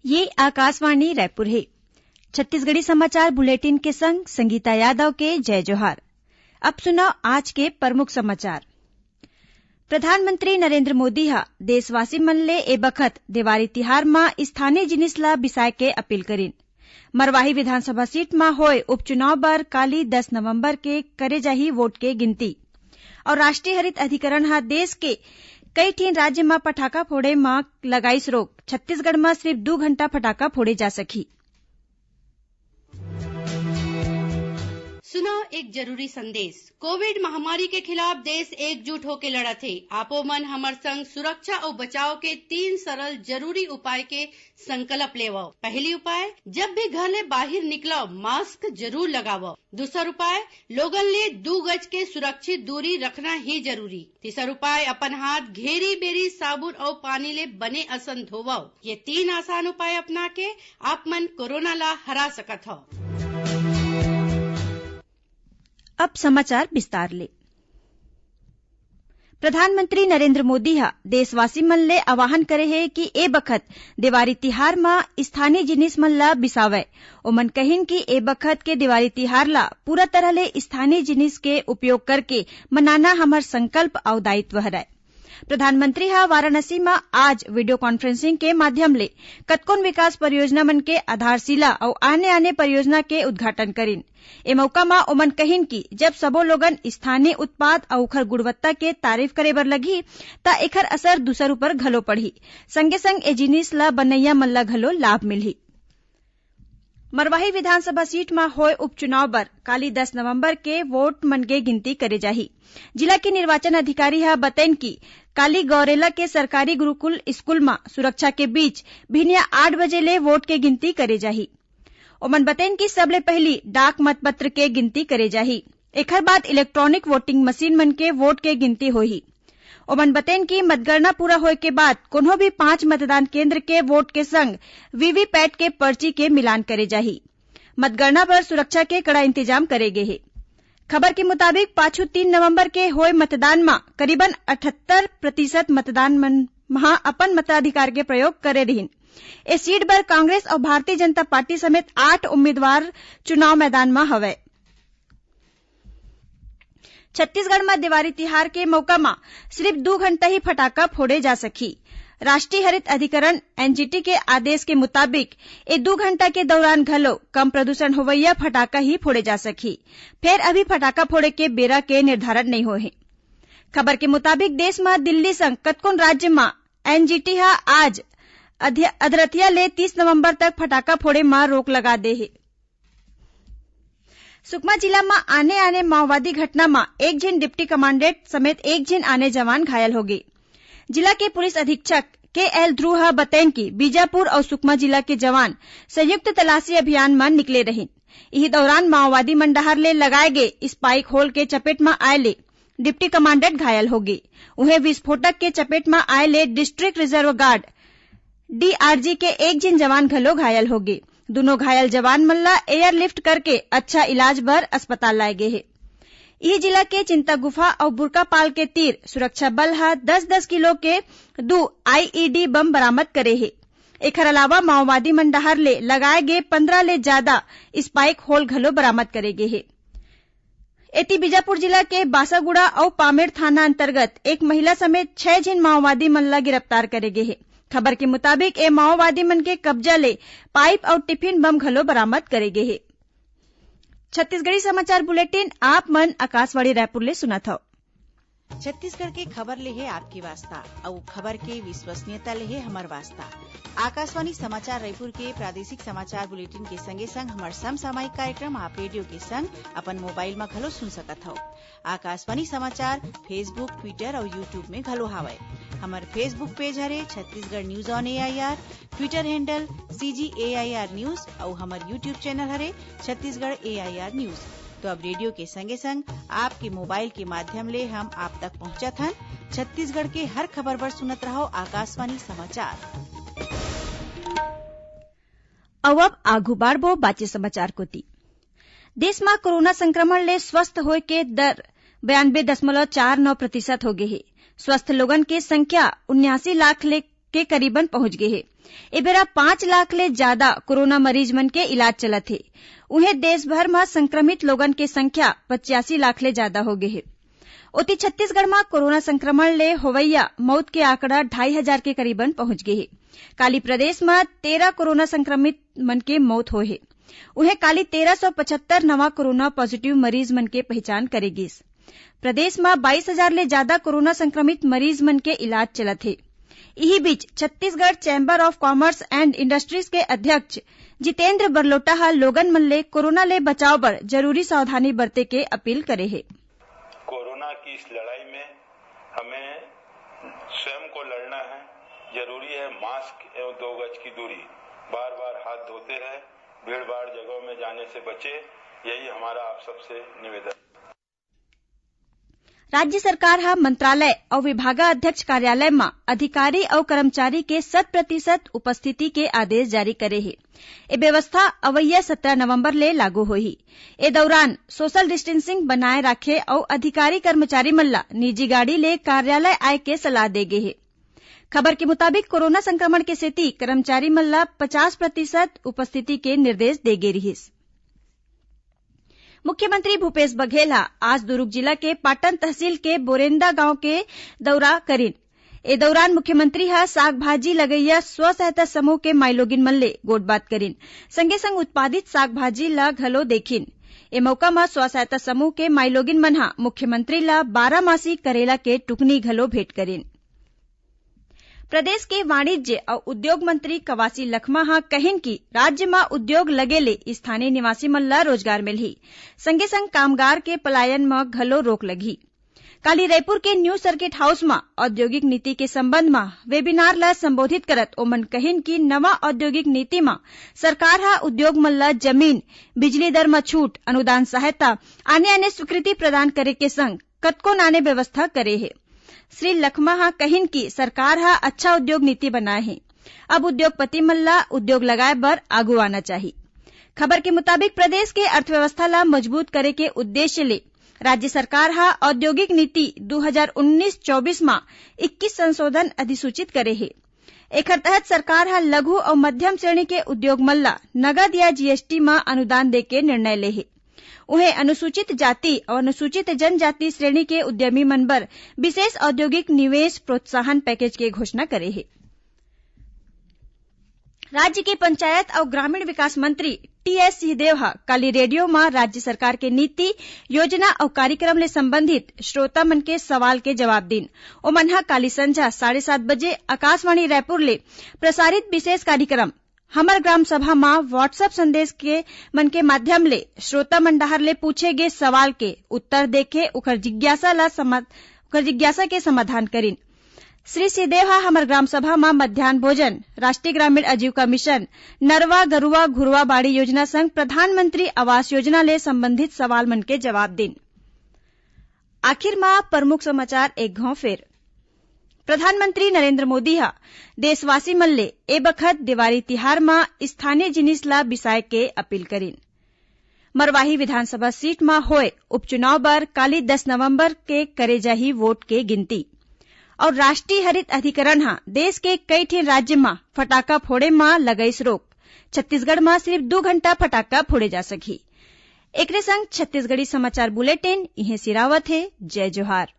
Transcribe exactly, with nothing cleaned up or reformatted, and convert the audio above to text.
ये आकाशवाणी रायपुर हे। छत्तीसगढ़ी समाचार बुलेटिन के संग संगीता यादव के जय जोहार। अब सुनव आज के प्रमुख समाचार। प्रधानमंत्री नरेंद्र मोदी ह देशवासी मन ले ए बखत देवारी तिहार म स्थानीय जिनिस ल बिसाए के अपील करिन। मरवाही विधानसभा सीट म होय उपचुनाव बर काली दस नवंबर के करे जाही वोट के गिनती। अउ राष्ट्रीय हरित अधिकरण ह देश के कई ठिन राज्य म पटाखा फोड़े म लगाइस रोक। छत्तीसगढ़ म सिर्फ दू घंटा पटाखा फोड़े जा सकही। सुनव एक जरूरी संदेश। कोविड महामारी के खिलाफ देश एकजुट होके लड़त हे। आपो मन हमर संग सुरक्षा अउ बचाव के तीन सरल जरूरी उपाय के संकल्प लेवव। पहली उपाय, जब भी घर ले बाहिर निकलव, मास्क जरूर लगावव। दूसर उपाय, लोगन ले दू गज के सुरक्षित दूरी रखना ही जरूरी। तीसर उपाय, अपन हाथ घेरी बेरी साबुन अउ पानी ले बने असन धोवव। ये तीन आसान उपाय अपना के आप मन कोरोना ला हरा सकत हव। अब समाचार विस्तार ले। प्रधानमंत्री नरेंद्र मोदी ह देशवासी मन ले आह्वान करे हे कि ए बखत देवारी तिहार म स्थानीय जिनिस मन ल बिसावय। ओमन कहिन कि ए बखत के देवारी तिहार ल पूरा तरह ले स्थानीय जिनिस के उपयोग करके मनाना हमर संकल्प अउ दायित्व हरय। प्रधानमंत्री ह वाराणसी म आज वीडियो कॉन्फ्रेंसिंग के माध्यम ले कतकोन विकास परियोजना मन के आधारशिला अउ आने-आने परियोजना के उद्घाटन करिन। ए मौका म ओमन कहिन कि जब सबो लोगन स्थानीय उत्पाद अउ ओखर गुणवत्ता के तारीफ करे बर लगही, त एखर असर दूसर ऊपर घलो पड़ही। संगे-संग ए जिनिस ल बनइया मन ल घलो लाभ मिलही। मरवाही विधानसभा सीट म होय उपचुनाव बर काली दस नवंबर के वोट मन के गिनती करे जाही। जिला के निर्वाचन अधिकारी ह बतइन कि काली गौरेला के सरकारी गुरुकुल स्कूल म सुरक्षा के बीच भिनिया आठ बजे ले वोट के गिनती करे जाही। ओमन बतइन कि सबले पहिली डाक मतपत्र के गिनती करे जाही। एखर बाद इलेक्ट्रॉनिक वोटिंग मशीन मन के वोट के गिनती होही। ओमन बतइन कि मतगणना पूरा होय के बाद कोनो भी पांच मतदान केंद्र के वोट के संग वीवीपैट के पर्ची के मिलान करे जाही। मतगणना बर सुरक्षा के कड़ा इंतजाम करे गे हे। खबर के मुताबिक, पाछू तीन नवंबर के होय मतदान म करीबन अठहत्तर प्रतिशत मतदान मन ह अपन मताधिकार के प्रयोग करे रिहिन। ए सीट बर कांग्रेस अउ भारतीय जनता पार्टी समेत आठ उम्मीदवार चुनाव मैदान म हवय। छत्तीसगढ़ म देवारी तिहार के मौका म सिर्फ दू घंटा ही फटाका फोड़े जा सकही। राष्ट्रीय हरित अधिकरण, एनजीटी, के आदेश के मुताबिक ए दू घंटा के दौरान घलो कम प्रदूषण होवइया फटाका ही फोड़े जा सकही। फेर अभी फटाका फोड़े के बेरा के निर्धारण नइ होए हे। खबर के मुताबिक, देश म दिल्ली संग कतकोन राज्य म एनजीटी ह आज अध्य-, अधरतिया ले तीस नवंबर तक फटाका फोड़े म रोक लगा दे हे। सुकमा जिला म आने-आने माओवादी घटना म एक झिन डिप्टी कमांडेंट समेत एक झिन आने जवान घायल होगे। जिला के पुलिस अधीक्षक के एल ध्रुव ह बतइन कि बीजापुर अउ सुकमा जिला के जवान संयुक्त तलाशी अभियान म निकले रहिन। इही दौरान माओवादी मन डहार ले लगाए गे स्पाइक होल के चपेट म आए ले डिप्टी कमांडेंट घायल होगे। उहें, विस्फोटक के चपेट म आए ले डिस्ट्रिक्ट रिजर्व गार्ड, डीआरजी, के एक झिन जवान घलो घायल होगे। दूनों घायल जवान मन ल एयरलिफ्ट करके अच्छा इलाज बर अस्पताल लाए गे हे। इही जिला के चिंता गुफा अउ बुरकापाल के तीर सुरक्षा बल ह दस दस किलो के दू आईईडी बम बरामद करे हे। एखर अलावा माओवादी मन डहार ले लगाए गे पंद्रह ले जादा स्पाइक होल घलो बरामद करे गे हे। एती बीजापुर जिला के बासागुड़ा अउ पामेड़ थाना अंतर्गत एक महिला समेत छह झिन माओवादी मन ल गिरफ्तार करे गे हे। खबर के मुताबिक, ए माओवादी मन के कब्जा ले पाइप अउ टिफिन बम घलो बरामद करे गे हे। छत्तीसगढ़ी समाचार बुलेटिन आप मन आकाशवाणी रायपुर ले सुनत हव। छत्तीसगढ़ के खबर ले हे आपके वास्ता, अउ खबर के विश्वसनीयता ले हे हमर वास्ता। आकाशवाणी समाचार रायपुर के प्रादेशिक समाचार बुलेटिन के संगे संग हमर समसामयिक कार्यक्रम आप रेडियो के संग अपन मोबाइल म घलो सुन सकत हव। आकाशवाणी समाचार Facebook, Twitter अउ YouTube में घलो हावय। हमर Facebook पेज हरे Chhattisgarh news on AIR, Twitter handle CG AIR news अउ हमर YouTube चैनल हरे छत्तीसगढ़ एआईआर न्यूज। तो अब रेडियो के संगे संग आपके मोबाइल के माध्यम ले हम आप तक पहुंचत हन छत्तीसगढ़ के हर खबर बर सुनत रहव आकाशवाणी समाचार। अउ अब आगू बाढ़बो बाचे समाचार कोति। देश म कोरोना संक्रमण ले स्वस्थ होए के दर बयानबे दशमलव चार नौ प्रतिशत हो गे हे। स्वस्थ लोगन के संख्या उन्यासी लाख ले के करीबन पहुंच गे हे। ए बेरा पाँच लाख ले ज्यादा कोरोना मरीज मन के इलाज चलत हे। उहें, देश भर म संक्रमित लोगन के संख्या पचासी लाख ले ज्यादा हो गे हे। ओती, छत्तीसगढ़ म कोरोना संक्रमण ले होवइया मउत के आंकड़ा ढाई हजार के करीबन पहुंच गे हे। काली प्रदेश म तेरह कोरोना संक्रमित मन के मउत होए हे। उहें, काली तेरह सौ पचहत्तर नवा कोरोना पॉजिटिव मरीज मन के पहिचान करे गिस। प्रदेश म बाईस हजार ले जादा कोरोना संक्रमित मरीज मन के इलाज चलत हे। इही बीच, Chhattisgarh chamber of commerce and industries के अध्यक्ष जितेंद्र बरलोटा ह लोगन मन ले कोरोना ले बचाव बर जरूरी सावधानी बरते के अपील करे हे। कोरोना की इस लड़ाई में हमें स्वयं को लड़ना है। जरूरी है मास्क एवं दो गज की दूरी, बार बार हाथ धोते रहें, भीड़ भाड़ जगहों में जाने से बचें, यही हमारा आप सबसे निवेदन। राज्य सरकार ह मंत्रालय अउ विभागाध्यक्ष कार्यालय म अधिकारी अउ कर्मचारी के शत प्रतिशत उपस्थिति के आदेश जारी करे हे। ए व्यवस्था अवइया सत्रह नवंबर ले लागू होही। ए दौरान सोशल डिस्टेंसिंग बनाए राखे अउ अधिकारी कर्मचारी मन ल निजी गाड़ी ले कार्यालय आए के सलाह दे गे हे। खबर के मुताबिक, कोरोना संक्रमण के सेती कर्मचारी मन ल पचास प्रतिशत उपस्थिति के निर्देश दे गे रिहिस। मुख्यमंत्री भूपेश बघेल ह आज दुरूग जिला के पाटन तहसील के बोरेंदा गांव के दौरा करिन। ए दौरान मुख्यमंत्री ह साग भाजी लगइया स्व सहायता समूह के माईलोगिन मन ले गोठबात करिन, संगे संग उत्पादित साग भाजी ल घलो देखिन। ए मौका म स्व सहायता समूह के माईलोगिन मन ह मुख्यमंत्री ल बारहमासी करेला के टुकनी घलो भेंट करिन। प्रदेश के वाणिज्य अउ उद्योग मंत्री कवासी लखमा ह कहिन कि राज्य म उद्योग लगे ले स्थानीय निवासी मन ल रोजगार मिलही, संगे संग कामगार के पलायन म घलो रोक लगही। काली रायपुर के न्यू सर्किट हाउस म औद्योगिक नीति के संबंध म वेबिनार ल संबोधित करत ओमन कहिन कि नवा औद्योगिक नीति म सरकार ह उद्योग मन ल जमीन, बिजली दर म छूट, अनुदान सहायता, आने-आने स्वीकृति प्रदान करे के संग कतकोन आने व्यवस्था करे हे। श्री लखमा ह कहिन कि सरकार ह अच्छा उद्योग नीति बनाए हे, अब उद्योगपति मन ल उद्योग लगाए बर आगू आना चाही। खबर के मुताबिक, प्रदेश के अर्थव्यवस्था ल मजबूत करे के उद्देश्य ले राज्य सरकार ह औद्योगिक नीति दू हजार उन्नीस चौबीस म इक्कीस संशोधन अधिसूचित करे हे। एखर तहत सरकार ह लघु अउ मध्यम श्रेणी के उद्योग मन ल नगद या जीएसटी म अनुदान दे के निर्णय ले हे। उहें, अनुसूचित जाति अउ अनुसूचित जनजाति श्रेणी के उद्यमी मन बर विशेष औद्योगिक निवेश प्रोत्साहन पैकेज के घोषणा करे हे। राज्य के पंचायत अउ ग्रामीण विकास मंत्री टीएस सिंहदेव ह काली रेडियो म राज्य सरकार के नीति, योजना अउ कार्यक्रम ले संबंधित श्रोता मन के सवाल के जवाब दीन। ओमन ह काली संझा साढ़े सात बजे आकाशवाणी रायपुर ले प्रसारित विशेष कार्यक्रम हमर ग्राम सभा म WhatsApp संदेश के मन के माध्यम ले श्रोता मन डहार ले पूछे गे सवाल के उत्तर देके उखर जिज्ञासा ल समा-, उखर जिज्ञासा के समाधान करिन। श्री सिंहदेव ह हमर ग्राम सभा म मध्यान्ह भोजन, राष्ट्रीय ग्रामीण आजीविका मिशन, नरवा, गरुवा, घुरवा, बाड़ी योजना संग प्रधानमंत्री आवास योजना ले संबंधित सवाल मन के जवाब दीन। आखिर म प्रमुख समाचार एक घांव फेर। प्रधानमंत्री नरेंद्र मोदी ह देशवासी मन ले ए बखत देवारी तिहार म स्थानीय जिनिस ल बिसाए के अपील करिन। मरवाही विधानसभा सीट म होए उपचुनाव बर काली दस नवंबर के करे जाही वोट के गिनती। अउ राष्ट्रीय हरित अधिकरण ह देश के कई ठिन राज्य म फटाका फोड़े म लगाइस रोक। छत्तीसगढ़ म सिर्फ दू घंटा फटाका फोड़े जा सकही। एकरे संग छत्तीसगढ़ी समाचार बुलेटिन इहें सिरावत हे। जय जोहार।